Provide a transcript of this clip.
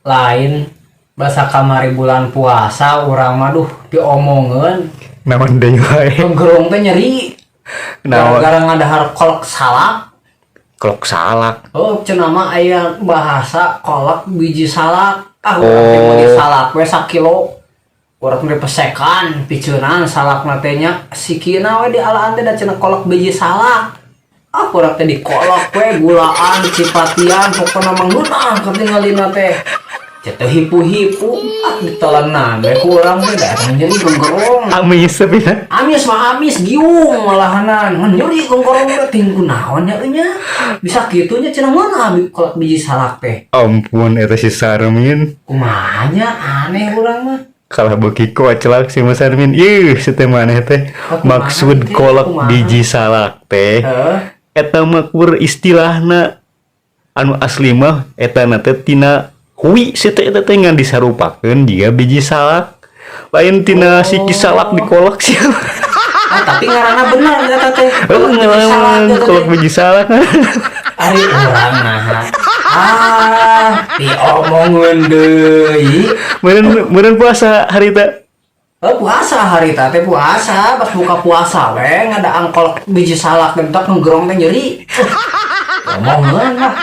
Lain basa kamari bulan puasa, urang mah duh diomongeun. Naon deui wae? Genggerong teh nyeri. Naon? Gara-gara ngadahar kolak salak. Kolak salak? Oh, cenah mah aya bahasa kolak biji salak. Ah, urang teh meuli salak we sakilo. Urang teh pesekan, piceunan salak teh nya. Sikina we dialaan teh da cenah kolak biji salak. Ah, urang teh dikolak we gulaan, cipatian, pokona mah ngeunah katingalina teh. Teu hipu-hipu, ah, ditelenan we ku urang teh, da eta nyeri genggerong. Amis tapi na. Amis mah amis, giung malahanan. Ngan nyeri genggerong teh, ting kunaon nya nya. Bisa kitu nya cenah, ngeunah kolak biji salak teh. Ampun, eta si Sarmin. Kumaha nya, aneh urang mah. Kalah beuki koclak si Mas Sarmin. Ih, si teh maneh teh. Ah, kumaha Maksud teh? kolak Kumaha? Biji salak teh. Heeh. Eta mah kur istilahna, anu asli mah eta na teh tina hui si teh, eta teh ngan disarupakeun jiga biji salak. Lain tina siki salak dikolak sih. Ah, tapi ngaranna bener eta teh. Oh, Kolak biji salak ngalaman eta teh. Kolak biji salak. Ari urang naha. Ah, diomongeun deui. Meureun meureun puasa harita. Oh, puasa hari teh puasa, pas buka puasa we ngadaan kolak biji salak bentak ngegerong teh nyeri. Omongeun lah.